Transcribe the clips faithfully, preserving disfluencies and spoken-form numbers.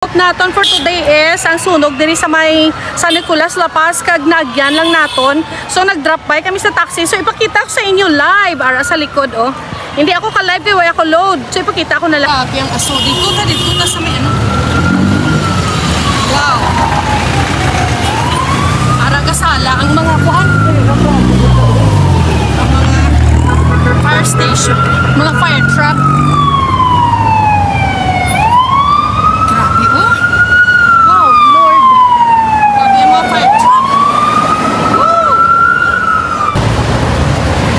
Naton for today is ang sunog diri sa may San Nicolas, La Paz, kag naagyan lang naton. So, nag-drop by kami sa taxi. So, ipakita ko sa inyo live. Ara sa likod, oh. Hindi ako ka-live, eh. Wala ako load. So, ipakita ko na lang. Grabe ang aso. Dito ta, dito ta sa may ano. Wow. Ara gasala ang mga kuhan. Ang mga fire station. Mga fire truck. Grabe, oh. Wow, Lord. Grabe ang mga fire truck. Woo!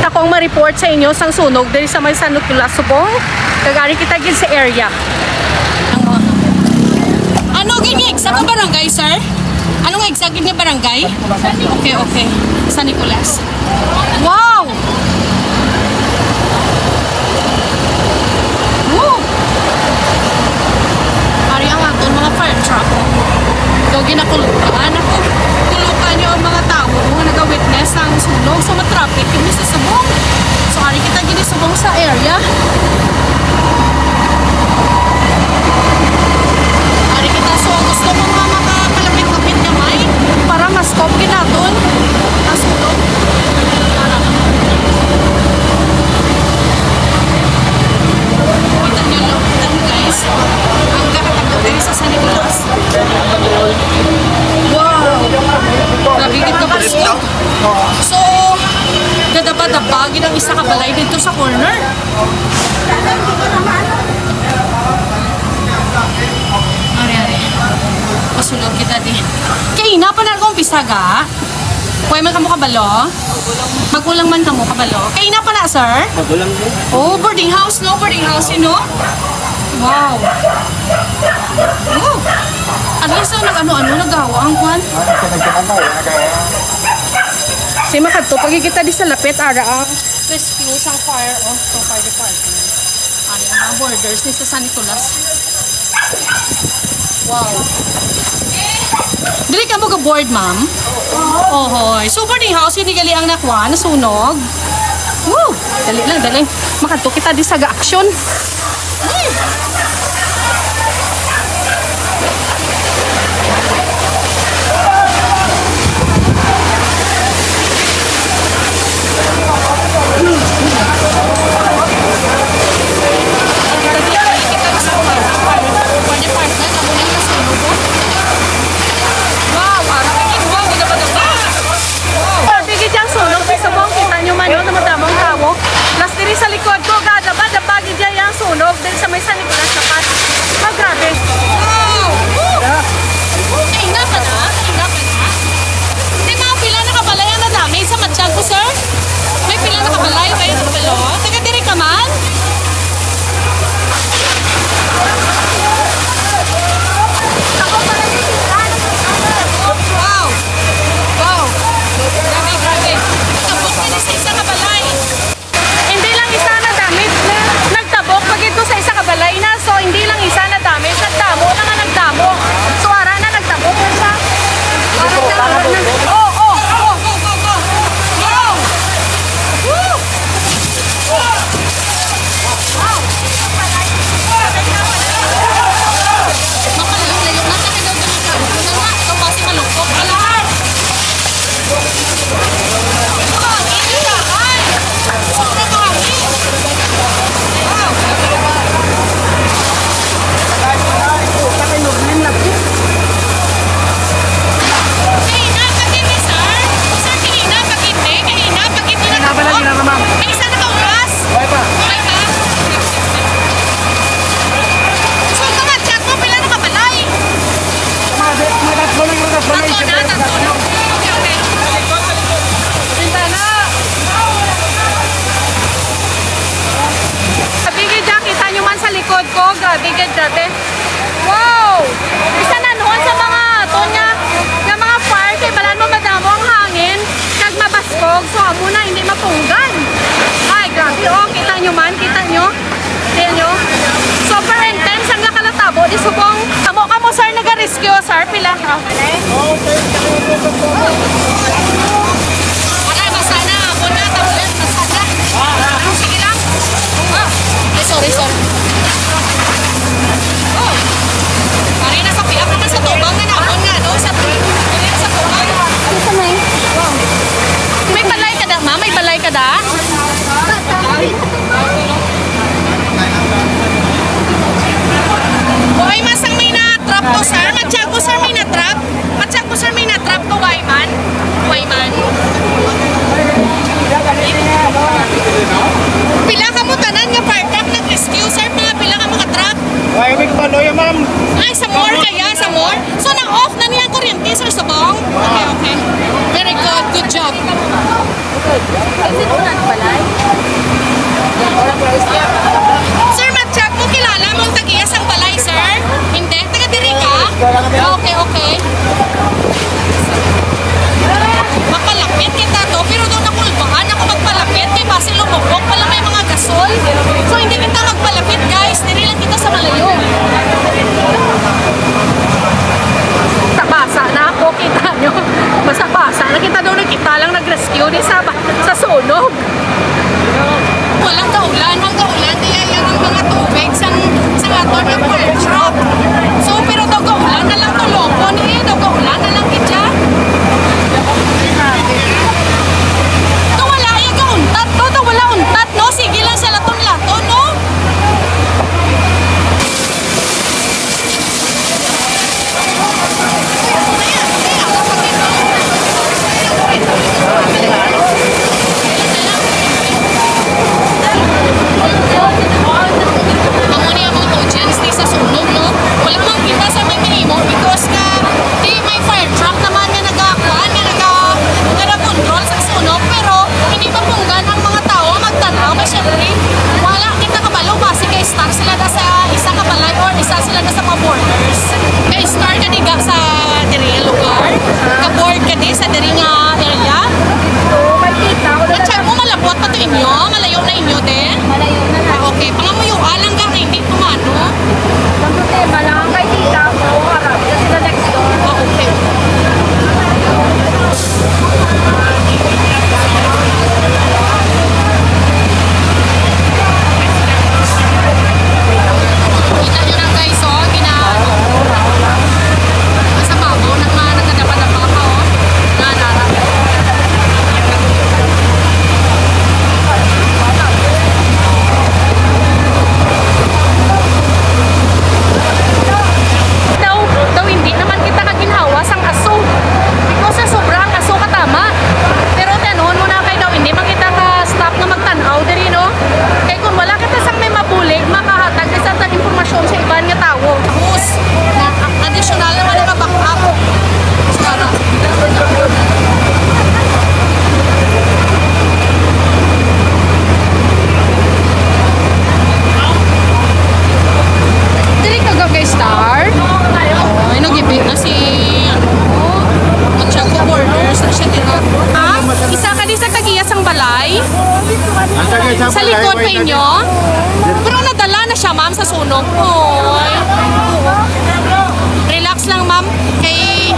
Ako ang ma-report sa inyo sang sunog diri sa may San Nicolas, Subong. Kag ari kita gid sa area. Ano gid nga exact nga barangay, sir? Ano nga exact gid nga barangay? Okay, okay. San Nicolas. Wow! Woo! Ari ang aton mga fire truck. Daw ginakulukan ako. Kulukan niyo ang mga tawo nga naga-witness sang sunog. So, ma-traffic kami sa Subong. So, ari kita ginisubong sa area. Ari kita. So, gusto ko nga makapalapit-lapit gamay para ma-scope gid naton ang sunog. Kita niyo, lo-, kita niyo, guys. Ang gahatago diri sa San Nicolas. Wow! Grabe gid ka presko. So, dadaba-daba gid ang isa ka balay dito sa corner. Ari, ari. Pasulod kita di. Kaina pa na akong pisaga. Kuya, man kamo kabalo? Magulang man kamo kabalo? Kaina pa na, sir? Magulang din. Oh, boarding house, no? Boarding house, you know? Wow. Oh. At least, ang nag-ano-ano, nagawa ang kwan. Ah, sa nagkakamay, nagawa. Si makadto, pag kita di sa lapit, ara ang rescue sang fire, oh, sa fire department. Ari ang mga boarders ni sa San Nicolas. Wow. Dili ka mo ga-board, ma'am? Ohoy. So, boarding house, hindi gali ang nakwa, nasunog. Woo! Dali lang, dali. Makadto kita di sa ga-action. Hmm. Grabe gid ang sunog, sa Subong, kita nyo man, no, madamo ang tawo. Plus, diri sa likod ko, gadaba-daba gid ang sunog. Diri sa may San Nicolas, La Paz. Oh, grabe. Wow! Woo! Kaina pa na? Kaina pa na? May mga pila na ka balay ang na-damage sa Matiago, sir? May pila na ka balay? May pila? Taga diri ka man? Wow! Wow! Grabe, grabe. Tapos na sa isa ka balay. Hindi lang isa na damage na nagtabok, pag ito sa isa ka balay na. So, hindi lang isa na damage, nagdamo na nga nagdamo. So, ara na, nagtabok na siya. Ara na, ara na. Oh, oh, oh, go, go, go. Go! Woo! Wow! Mapalayo-layo na, sa kanya, delikado na nga. Ito kasi malungkot na lahat. Tatlo na, tatlo na. Okay, okay. Bintana. Grabe gid, Jack. Kita nyo man sa likod ko. Grabe gid, grabe. Wow! Isa na noon sa mga, to nga, nga mga fire, kay balan mo madamo ang hangin, kag mabaskog. So, amo na, hindi mapunggan. Ay, grabe. Oh, kita nyo man, kita nyo. Tingnan nyo. Super intense ang nakalatabo. Di subong. Kamo, kamo, sir, naga-rescue, sir. Pila ka? Wala, basa na. Ako na, tablet, basa na. Ano, sige lang. Ah, ay, sorry, sorry. Oh. Pare na Sir Subong? Okay, okay. Very good. Good job. Sir, matchak mo, kilala mo ang tag-iya sang balay, sir? Hindi? Taga diri ka? Okay, okay. Mapalapit kita to, pero daw nakulbaan ako magpalapit kay basi lumukok pala may mga gasol. So, hindi kita magpalapit, guys. Diri lang kita sa malayo. Basa-basa na ako, kita nyo. Basa-basa na kita daw, nagkita lang nag-rescue ni sa, sa sunog. Walang kaulan. Ang kaulan, di ay ang mga tubig sang, sang aton nga fire truck. So, pero daw kaulan na lang to, loko ni, daw kaulan na lang gid siya. Daw wala ay gauntat, no? Daw wala untat, no? Sige lang sa laton-laton, no? Amo ni ang mga audience ni sa sunog, no? Wala man kita sa may mahimo because nga di may fire truck naman nga nagakuan, nga naga-, nga nag-control sa sunog, pero hindi mapunggan ang mga tawo nga magtan-aw kay syempre wala kita kabalo basi kay stuck sila na sa isa ka balay or isa sila na sa mga borders. Kay star ka diga sa diri nga lugar, ka-board ka di sa diri nga area. At siya mo malabot pa to inyo, malayo na inyo, te? Malayo na na. Ah, okay. Pangamuyo lang ka, hindi kumano. Ang problema lang, ang kay tita ko, harap na sila next door. Ah, okay. Kita nyo lang, guys, oh, gina-, sa babaw ng mga nagkadapa-dapa pa, oh. Narara. Daw, daw hindi naman kita kaginhawa sang aso. Because sa sobra ang aso katama. Pero tianuhon mo na kay daw hindi man kita ka-stop nga magtan-aw diri, no? Kay kung wala kita sang may mabulig, makahatag kita sa impormasyon sa iban nga tawo. Tapos, na, additional naman ang backup. Sarap. Diri ka ga kay Star? Ay, nagibi na si, ano, Santiago Borders na siya dira. Ha? Isa ka di sa tag-iya sang balay? Ang tagay sa Sa balay, likod way pa na inyo? Pero nadala na siya, ma'am, sa sunog. Oy. Relax lang, ma'am. Kay,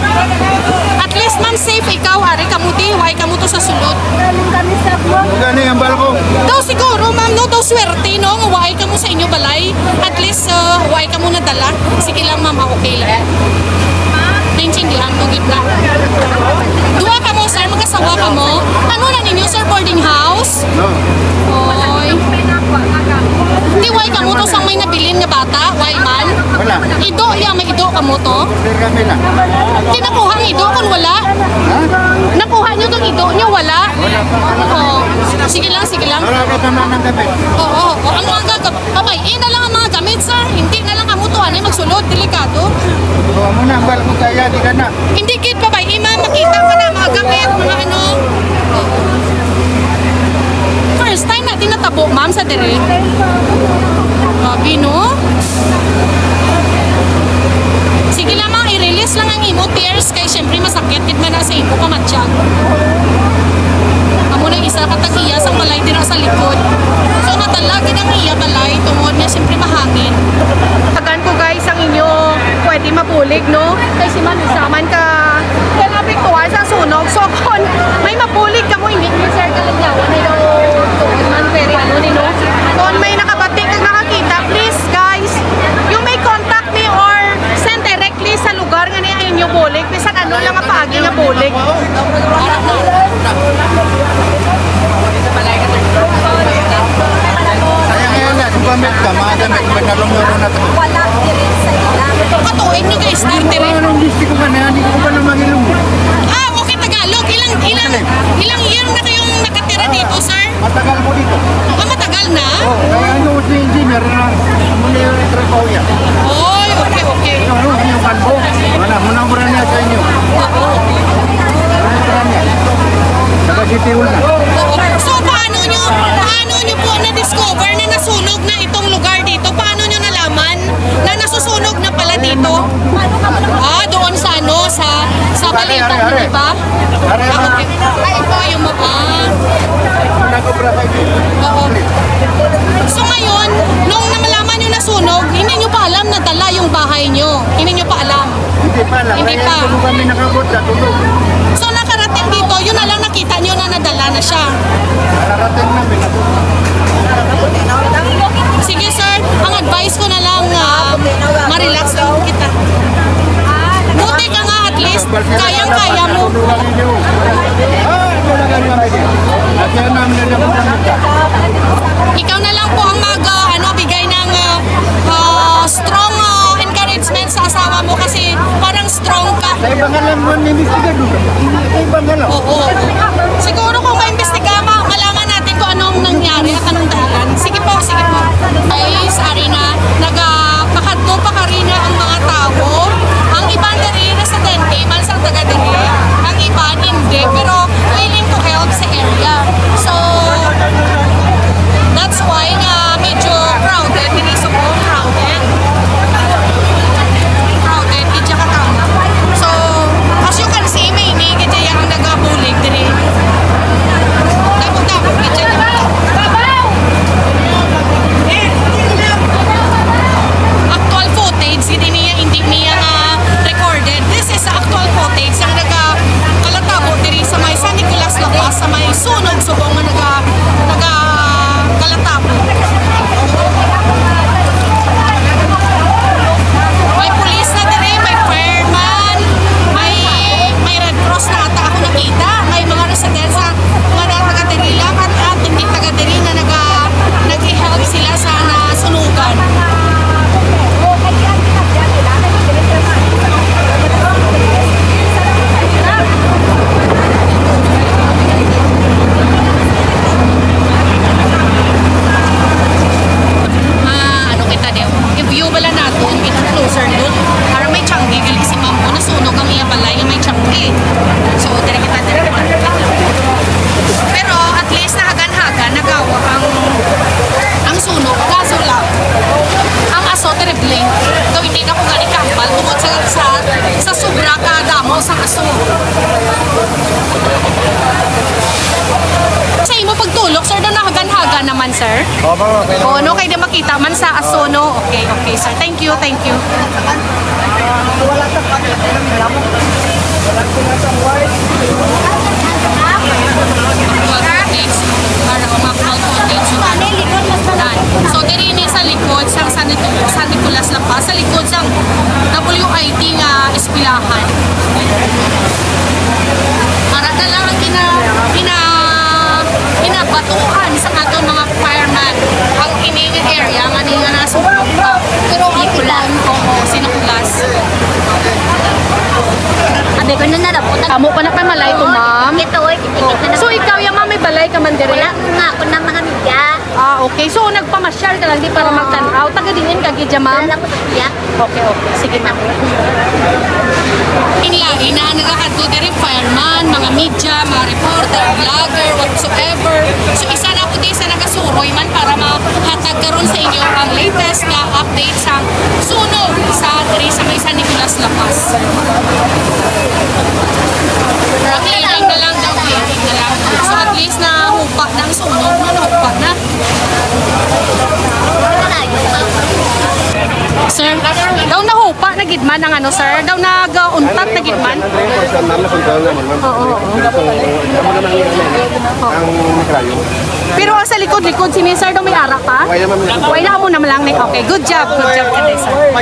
at least, ma'am, safe ikaw. Ari kamo, di, way kamo to sa sulod. Galing kami sa buwan. Gani ang balko. Daw siguro, ma'am, no? Daw swerte, no? Nga way kamo sa inyo balay. At least, uh, way kamo nadala. Sige lang, ma'am. Ah, okay lang. Naintindihan ko, gid na. Duha kamo, sir. Magkasawa kamo. Ano na ninyo, sir? Boarding house? No. Oy. Di way kamo to sang may nabilin nga bata? Way man? Wala. Ido, ya, may ido kamo to? Sir, kami na. Di nakuha ang ido kung wala? Ha? Nakuha nyo tong ido nyo, wala? Wala pa. Oh. Sige lang, sige lang. Wala pa, tama ng gabi. Oo, oo. Ang mga gagab-, babay, eh, na lang ang mga gamit, sir. Hindi na lang kamo to, ano, magsulod, delikado. Oo, muna, ang balko kaya, di ka na. Hindi gid pa ba, ima, makita pa na mga gamit, mga ano. First time na din natabo, ma'am, sa dire. Grabe, no? Sige lang, ma'am, i-release lang ang imo tears kay syempre masakit gid man na sa imo kamatyag. Amo na isa ka tag-iya sang balay dira sa likod. So, nadala gid ang iya balay tungod niya syempre mahangin. Tagan ko, guys, ang inyo pwede mabulig, no? Kay si Ma'am isa man ka, ka naapektuhan sa sunog. So, kung may mabulig kamo, hindi ni Sir Kalagyawan, ay daw, tuon man, very ano ni, no? Kung may nakabati kag nakakita, please, guys, you may contact me or send directly sa lugar nga niya inyo bulig. Bisan ano lang ang paagi nga bulig. Sayang yan na, kung gamit ka, mga gamit, pag nalungyo na to. Wala, diri sa ila. Katuig nyo kay start, diri? Anong gusto ko ka na, hindi ko pa na mag-ilong. Ah, okay, Tagalog. Ilang, ilang, ilang year na kayong nakatira dito, sir? Matagal ko dito. Ah, matagal na? Oo, kaya ano si engineer na, ano na yung trabaho niya? Oy, okay, okay. Ano, ano yung kalbo? Wala, muna mura niya sa inyo. Oo. So, paano nyo, paano nyo po na-discover na nasunog na itong lugar dito? Paano nyo nalaman na nasusunog na pala dito? Ah, doon sa ano, sa, sa balita, di ba? Ah, okay. Ay, ito yung mukha. Oo. So ngayon, nung nalaman nyo nasunog, hindi nyo pa alam na dala yung bahay nyo. Hindi nyo pa alam. Hindi pa lang. Hindi pa. Kaya kami nakabot sa tulog. So nakarating dito, yun na lang nakita nyo na nadala na siya. Nakarating na, may nabot. Sige, sir, ang advice ko na lang, ah, ma-relax lang kita. Buti ka nga, at least, kayang-kaya mo. Ikaw na lang po ang mag, ah, ano, bigay ng, ah, ah, strong, ah, encouragement sa asawa mo kasi parang strong ka. Sa iba nga lang, man, may investigador. Sa iba nga lang. Oo. Siguro kung maimbestiga, ma-, malaman natin kung anong nangyari at anong dahilan. Sige po, sige po. Guys, ari na, nagapakadto pa karina ang mga tao. Ang iban diri residente man sang taga diri, ang iban hindi, pero willing to help sa area. So, that's why nga medyo crowded diri sa Bohol, crowded. Crowded, di siya katama. So, as you can see, may ini, gid siya ang nagabulig diri. Damo-damo, gid siya. Actual footage, gid niya, hindi niya nga recorded. This is actual footage ang nagakalatabo diri sa may San Nicolas La Paz, sa may sunog subong nga naga-, nagakalatabo. May pulis na diri, may fireman, may, may Red Cross na ata ako nakita, may mga residents na mga taga diri lang at, at hindi taga diri na naga-, nag-i-help sila sa nasunugan. Ah, ano kita, di, i-view bala naton, kita closer look. Para may tiyanggi, gali si ma'am ko, nasunog ang iya balay nga may tiyanggi. So, diri kita, diri kita. Pero at least nahagan-hagan, nagawa ang, ang sunog. Kaso lang, ang aso, terrible. Daw hindi na ko gani kahambal tungod sa, sa, sa sobra ka damo sa aso. Sa imo pagtulok, sir, daw nahagan-hagan naman, sir? Oo, ma'am, okay lang. Oo, no, kay di makita man sa aso, no? Okay, okay, sir. Thank you, thank you. Para umakmal ko din sa kanan. So, diri ni sa likod sa San Nicolas, San Nicolas La Paz, sa likod sa W I T nga eskwelahan. Para na lang ang gina-, gina-, ginabatuhan sa aton mga fireman ang ining area nga ni nga nasunog. Pero ang ilan ko, oh, sinukulas. Abi ko na nalabot. Amo pa na pa malay ko, ma'am. Ito, oy, kitikit na. So, ikaw, ya, ma'am, may balay ka man diri? Wala nga ako ng mga media. Ah, okay. So, nagpamasyal ka lang di para magtan-aw. Taga diin ka, gid, ya, ma'am? Wala lang ko sa media. Okay, okay. Sige, ma'am. Inlain na ang nagakadto diri, fireman, mga media, mga reporter, vlogger, whatsoever. So, isa na ko di sa nagasuroy man para mahatag karon sa inyo ang latest nga update sa sunog sa diri sa may San Nicolas La Paz. Ang ilang na lang daw, eh. Na lang. So, at least nahupa na ang sunog, no? Nahupa na. Sir, daw nahupa na gid man ang ano, sir? Daw nag-untat na gid man? Oo, oo. Ang krayo. Pero ang sa likod-likod, sini, sir, daw may ara pa? Wala, ma'am. Wala mo naman lang ni. Okay, good job, good job today, sir.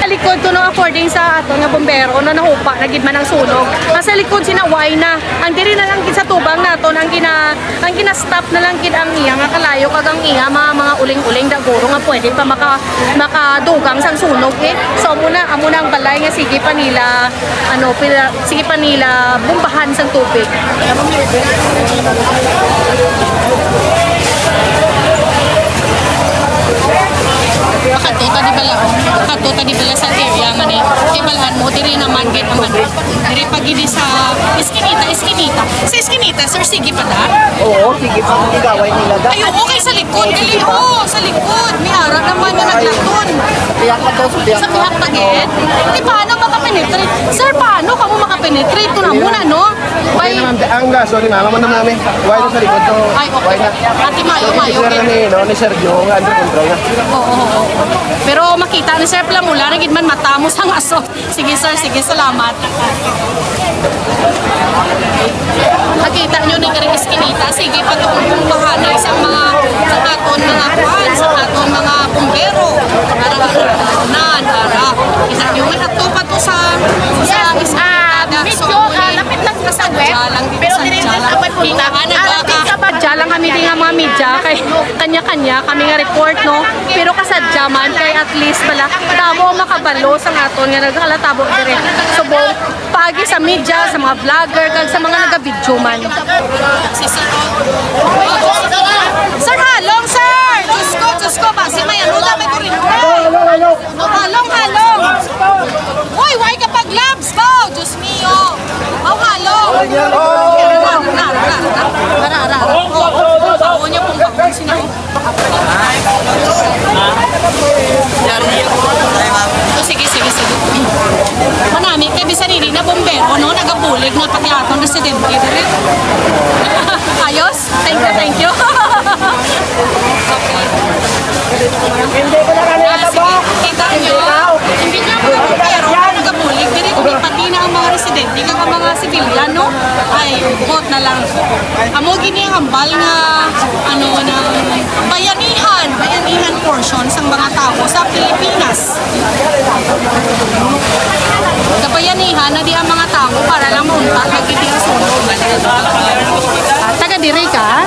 Sa likod kuno, according sa ato nga bombero, no, nahupa na gid man ang sunog. Ang sa likod sina, wala na. Ang diri na lang gid sa tubang naton ang gina-, ang gina-stop na lang gid ang iya nga kalayo kag ang iya mga, mga uling-uling, da guro nga pwede pa maka-, makadugang sang sunog, eh. So, amo na, amo na ang balay nga sige pa nila, ano, pila, sige pa nila bombahan sang tubig. Kadto ta di bala, kadto ta di bala sa area nga ni, kay bal-an mo, diri na Gidi sa eskinita, eskinita. Sa eskinita, sir, sige pa da? Oo, sige pa, ang gaway nila da. Ay, oo, kay sa likod. Dili, oo, sa likod. May ara naman nga naglaton. Piyak na to, sa piyak. Sa piyak na gid? Di, paano makapenetrate? Sir, paano kamo makapenetrate? Kung amo na, no? Okay na, ma'am. Ang gaso ni mama mo na, mami. Why na sa likod to? Ay, okay. Why na? Ate, mayo, mayo, sir, okay. Ni, no, ni Sergio, nga under control na. Oo, oo, oo. Pero makita ni Sir Plamula, na gid man matamos ang aso. Sige, sir. Sige, salamat. Nakita nyo ni diri eskinita, sige pa tong bahanay sa mga, sa aton mga kuan, sa aton mga bumbero. Ara, ara, ara, ara. Kita nyo, may ato pa to sa, sa eskinita. So, medyo, ah, lapit lang sa West, pero dili sa West. Kita, ano ba ka? Sadya lang kami di nga mga media, kay kanya-kanya kami nga report, no? Pero kasadya man, kay at least bala, damo ang makabalo sa aton nga naghalatabo dire. Subong paagi sa media, sa mga vlogger, kag sa mga nagabidyo man. Sir, halong, sir! Diyos ko, Diyos ko, basi may ano na, may kuryente. Halong, halong! Uy, why ka pag-gloves ko? Diyos mio! Aw, halong! Ara, ara, ara, ara. Ara, ara, ara. Oh, oh, oh, niya pong bakon, sinaw. Oh, sige, sige, sige. Manami kay bisan hindi na bombero, no? Nagabulig na pati aton residente diri. Ayos? Thank you, thank you. Okay. Hindi ko na kaya. Ah, sige. Kita nyo? Hindi na ako bombero, nagabulig diri, kundi pati na ang mga residente, kag ang mga civilian, no? Ay, buot na lang. Amo gini ang hambal nga, ano, ng bayanihan, bayanihan portion sang mga tawo sa Pilipinas. Kabayanihan na di ang mga tawo para lang mauntat lagi di ang sunog. Ah, taga diri ka?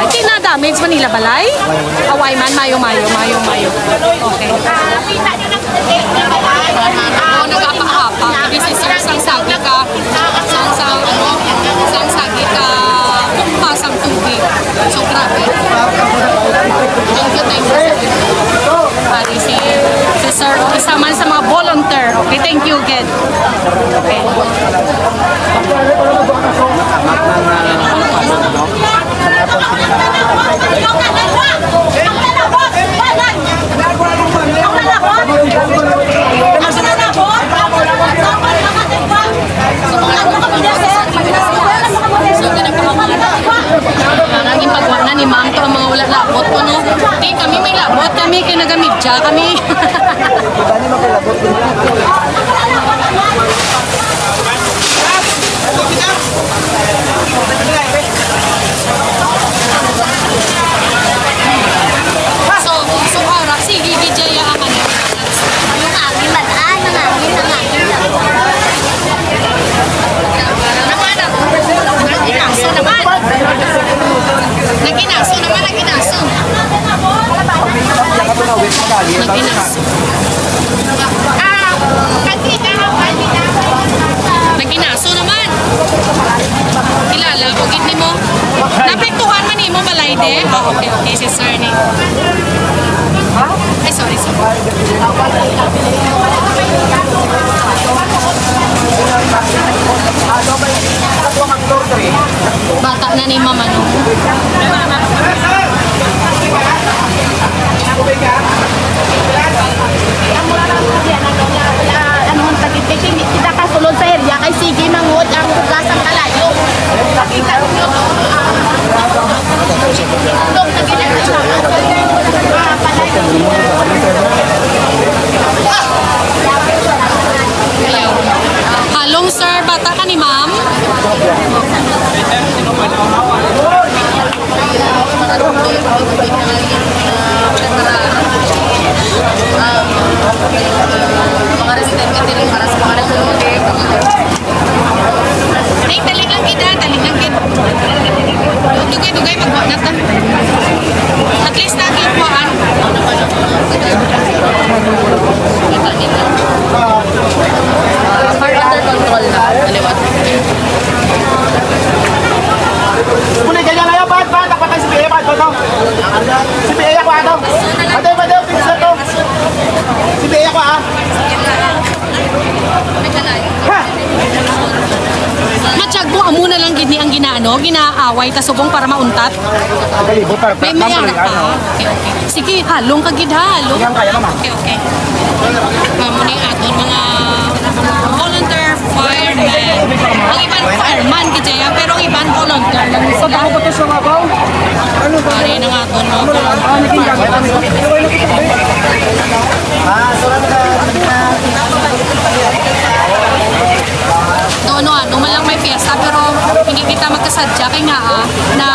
Hindi na damage man nila balay? Away man, mayo, mayo, mayo, mayo. Okay. Ako nagapa-apa, this is sir, sang sagi ka, sang, sang, ano, sang sagi ka, kumpas ang tubig. So, grabe. Thank you, thank you, sir. Pari si, si sir, isa man sa mga volunteer. Okay, thank you, Ged. Okay. Parang yung pagwa na ni ma'am to ang mga wala labot ko, no? Di, kami may labot, kami kay nagamidya kami. Iba ni magkalabot. So, so, harap, sige, gid ya ang ano. Ang hangin man, ah, ang hangin, ang hangin. Naman, naginaso naman. Naginaso naman, naginaso. Naginaso. Ah, kanina, kanina. Naginaso naman. Kilala ko gid nimo. Napektuhan man nimo balay, de? Ah, okay, okay, si sir ni. Ay, sorry, sorry. Bata na ni mama, no? Ang mga pagyan, ano, na, na, ano, ang tagit, kay hindi kita kasulod sa area, kay sige, mangod ang bugas ang kalayo. Nakita niyo, ah, nung naging ah, palayo. Hello. Halong, sir, bata ka ni ma'am? Mga residente din para sa mga nagtulog. Nay, dali lang kita, dali lang kita. Dugay-dugay, magwa na ta. At least, natin kuhaan. Under control na, kaliwat. Kung ganyan lang yan, Pat, Pat, dapat ang C P A, Pat, Pat, Pat. C P A ako, ato. Ato, ato, ato, ato. C P A ako, ah. Ni ang ginaano, ginaaway ta subong para mauntat. May maya na pa. Okay, okay. Sige, halong ka gid ha, halong. Sige, kaya, mama. Okay, okay. Mamo ni aton mga volunteer fireman. Ang iban fireman gid siya, pero ang iban volunteer lang sila. Pare na nga aton mga volunteer fireman. Ah, surat ka. Doon, no, ano man lang may piyesta, pero hindi kita magkasadya kay nga, ah, na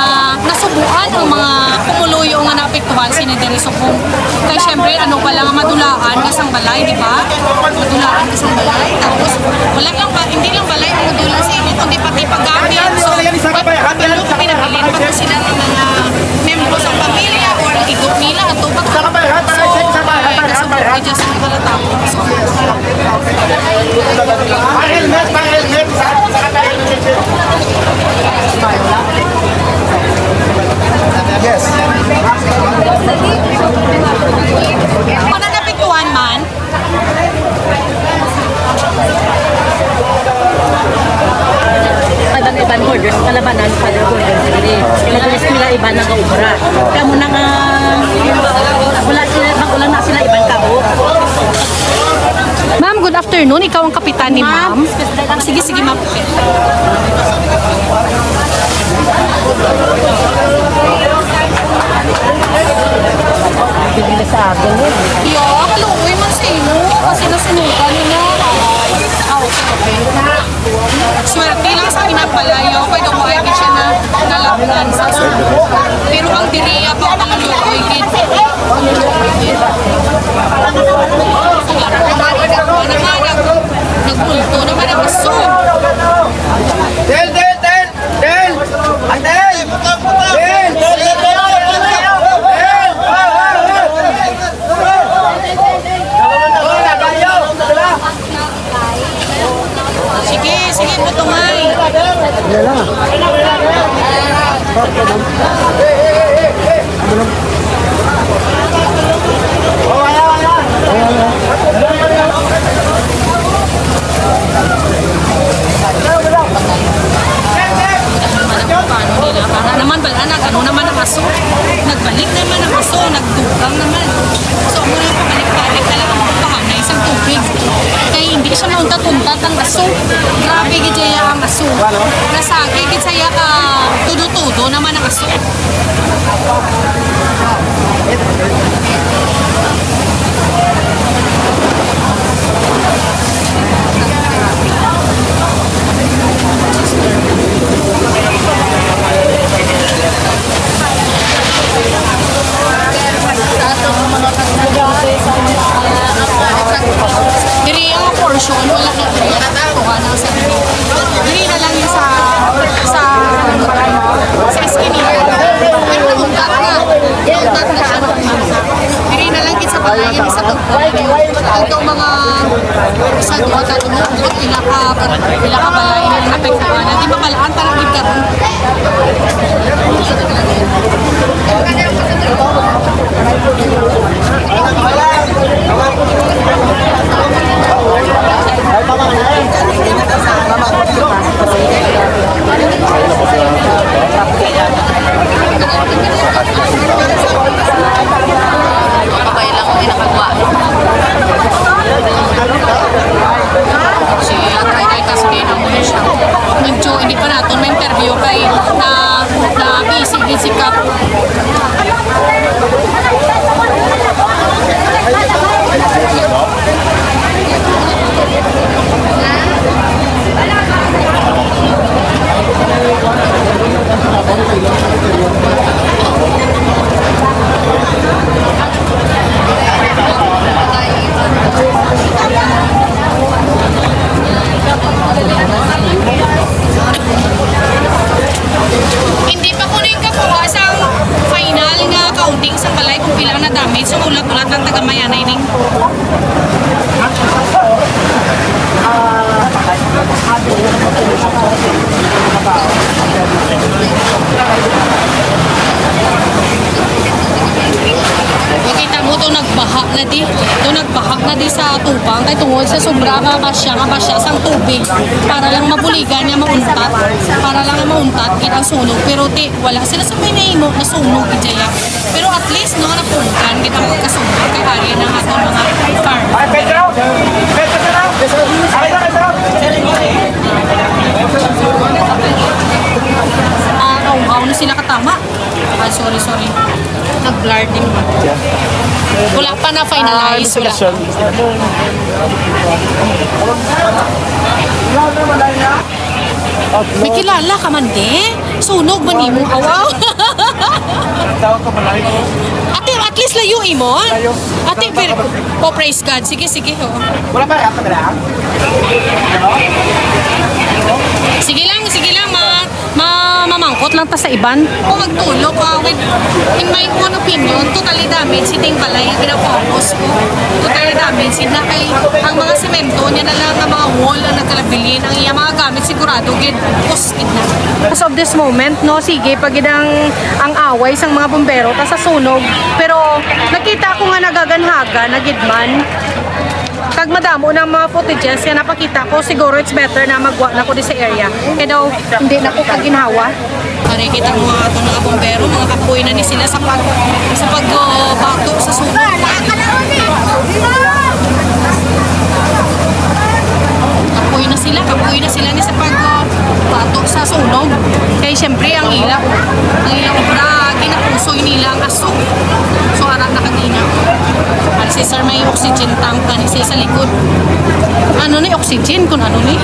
nasubuan ang mga pumuluyo nga naapektuhan sini diri subong. Kay syempre, ano pa lang ang madulaan nga sang balay, di ba? Madulaan nga sang balay. Tapos, wala lang ba, hindi lang balay ang madula sa inyo, kundi pati paggamit. So, pinabilin pa po sila ng mga membro sa pamilya or ang igo nila, ato pa. So, ay, nasa just ang pala tapos. Ang helmet, ang helmet. Yes. Ano na pintuan man? Iban-iban orders, kalabanan, Father Gordon, diri. Kaya diri sila iban nag-obra. Kamo na nga, wala sila, magulang na sila, iban ka, oh. Ma'am, good afternoon. Ikaw ang kapitan ni ma'am. Ma'am. Sige, sige, ma'am. Bibili sa akin yun. Yo, kaluoy man sa imo. Kasi nasunugan nyo na. Ah, okay, okay. Swerte lang sa pinapalayo. Kaya mo ay di siya na nalabnan sa sunog. Pero ang diriya pa, ang luloy, gid. Nagpulto naman ang aso. Del, del, del, del! Ay, del! Del! Del! Del! Sige, sige, putungay. Yan lang. Ano naman, bala na, ano naman ang aso? Nagbalik naman ang aso, nagdugang naman. So, amo na, pabalik-balik na lang ang pagpahanay sa tubig. Kay hindi siya mauntat-untat ang aso. Grabe gid siya ang aso. Nasakit gid siya ka tudo-tudo naman ang aso. Diri ang portion, wala na diri. Kuha na sa diri. Diri na lang yung sa, sa, sa eskinita. Pero nauntat na. Nauntat na siya. Diri na lang gid sa balay, sa tugpo. Ang mga sa duha ka tumutugot, pila ka, pila ka balay na naapektuhan. Di ba, balaan pa lang gid karon. Kabay lang ang ginakagwa. Si Atay kay Kasmin, amo na siya. Nag-join, hindi pa naton ma-interview kay na, na busy gid si Kap. Hindi pa ko rin kakuha sa final nga counting sa balay kung pila na damage. So, ulat-ulat lang taga Mayanay ning. Makita mo to, nagbaha na di. To, nagbaha na Di sa tubang, kay tungod sa sobra nga basya, nga basya sang tubig, para lang mabuligan nga mauntat, para lang nga mauntat gid ang sunog. Pero ti, wala sila sa may nahimo, nasunog gid siya. Pero at least, no, napuligan gid ang pagkasunog kay ari na nga atong mga farm. Ay, Pedro! Pedro, sir! Ay, sir, sir! Ah, aw, aw na sila katama. Ah, sorry, sorry. Nag-blur din ba? Wala pa na finalize, wala. May kilala ka man, di? Sunog man nimo, awaw. Tawag ka malayo. Ate, at least layo imo. Layo. Ate, very, oh, praise God. Sige, sige, oo. Wala pa rap na. Sige lang, sige lang, ma, ma, mamangkot lang ta sa iban. Kung magtulo ka, with, in my own opinion, totally damage ining balay nga ginafocus ko. Totally damage na kay ang mga semento niya na lang, ang mga wall ang nagkalabilin, ang iya mga gamit sigurado gid, kus gid na. As of this moment, no, sige pa gid ang, ang away sang mga bombero ta sa sunog, pero nakita ko nga nagaganhaga na gid man. Kag madamo na ang mga footages nga napakita ko, siguro it's better na magwa na ko di sa area. Kay daw, hindi na ko kaginhawa. Ari kita ang mga, atong mga bombero, mga kapoy na ni sila sa pag, sa pag, uh, bato sa sunog. Kapoy na sila, kapoy na sila ni sa pag, uh, bato sa sunog. Kay siyempre, ang ila, ang ila obra, ginapusoy nila ang aso. So, ara na kagina. Ari si sir may oxygen tank, ani siya sa likod. Ano ni oxygen? Kung ano ni?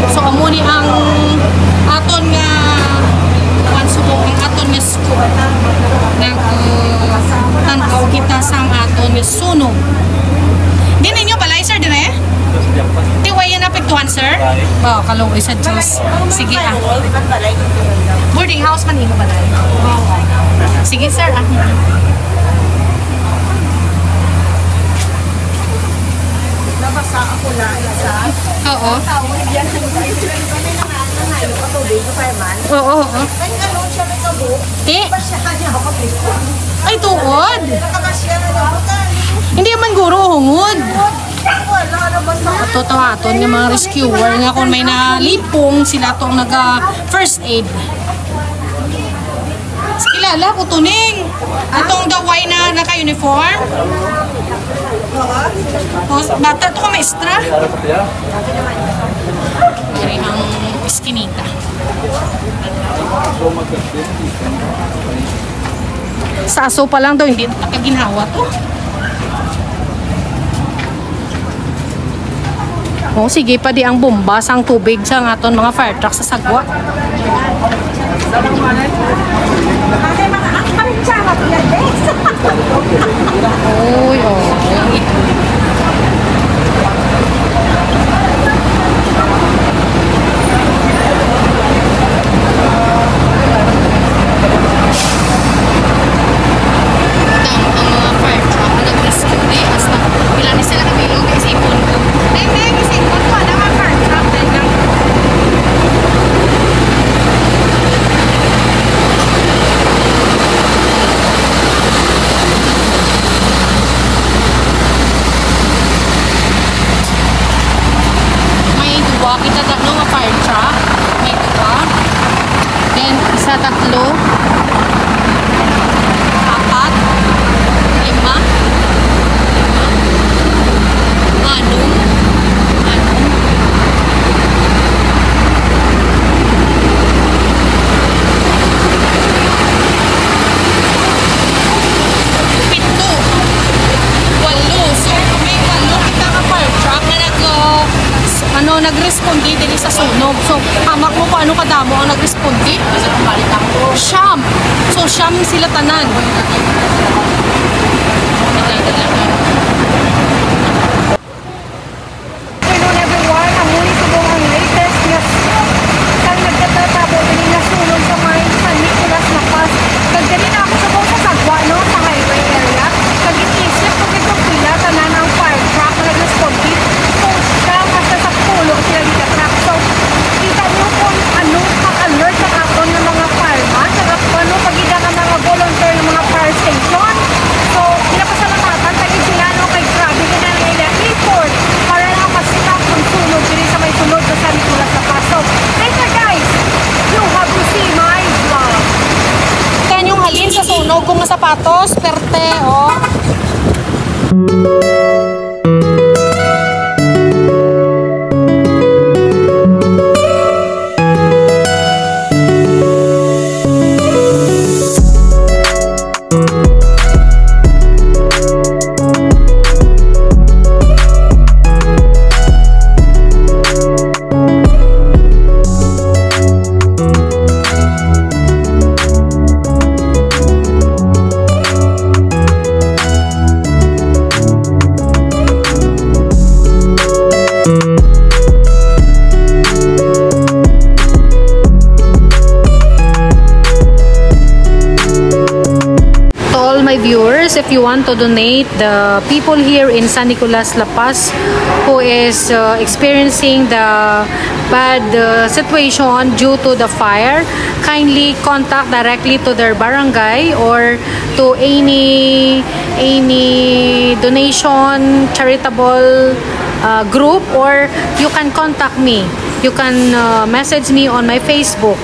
So, amo ni ang aton nga, kuwan, subong, ang aton nga scoop. Nag, uh, tan-aw kita sang aton nga sunog. Di ninyo balay, sir, dire? Ti, way yan apektuhan, sir? Oh, kaluoy sa Diyos. Sige, ah. Boarding house man imo balay. Sige, sir, ah. Nabasa ako na isa. Oo. Tawag yan. Ano, ano, ano, ano, tubig, fireman. Oo, oo. Ay, ano siya, may kabo. Ti? Ba siya kanya ako, please? Ay, tuod? Nakabasya na daw. Hindi man guro hungod. Wala, nabasa. Ito to aton nga mga rescuer nga kung may nalipong, sila tong naga first aid. Kilala ko to, Ning. Atong daway na naka-uniform. O, bata to ka, maestra. Diri ang iskinita. Sa aso pa lang daw, hindi na kaginhawa to. Oh, sige pa di ang bomba sang tubig sa aton mga fire truck sa sagwa. Uy, oh. Damo ang mga fire truck nga nag-rescue di. Hasta pila ni sila kabilog, isipon ko. Neng, neng, isipon ko, wala nga fire truck, neng, neng. May duwa kita, tatlo nga fire truck. May duwa. Then, isa, tatlo, apat, lima, anom, anom, pito, walo. So, may walo kita nga fire truck nga nag, uh, s-, ano, nagresponde diri sa sunog. So, hamak mo kung ano kadamo ang nagresponde? Siyam. So, siyam sila tanan. Afternoon, everyone. Amo ni subong ang latest nga sang nagtatabo diri nga sunog sa may San Nicolas, La Paz. Kag diri na ako subong sa Sagwa, no, sa highway area. Kag inisip ko gid kung pila tanan ang fire truck nga nag-respond. So, siya hasta sa pulo sila gina-truck. So, kita niyo kung ano ka-alert ang aton nga mga fireman, kag ano pa gid ang mga volunteer nga mga fire station. So, ginapasalamatan ta gid sila, no, kay grabe gid ang ila effort para lang ma-stop ang sunog diri sa may sulod sa San Nicolas, La Paz. So, later, guys, you have to see my vlog. Kanyong halin sa sunog kung sapatos, perte, oh. To all my viewers, if you want to donate the people here in San Nicolas, La Paz, who is, uh, experiencing the bad, uh, situation due to the fire, kindly contact directly to their barangay or to any, any donation, charitable, uh, group, or you can contact me. You can, uh, message me on my Facebook.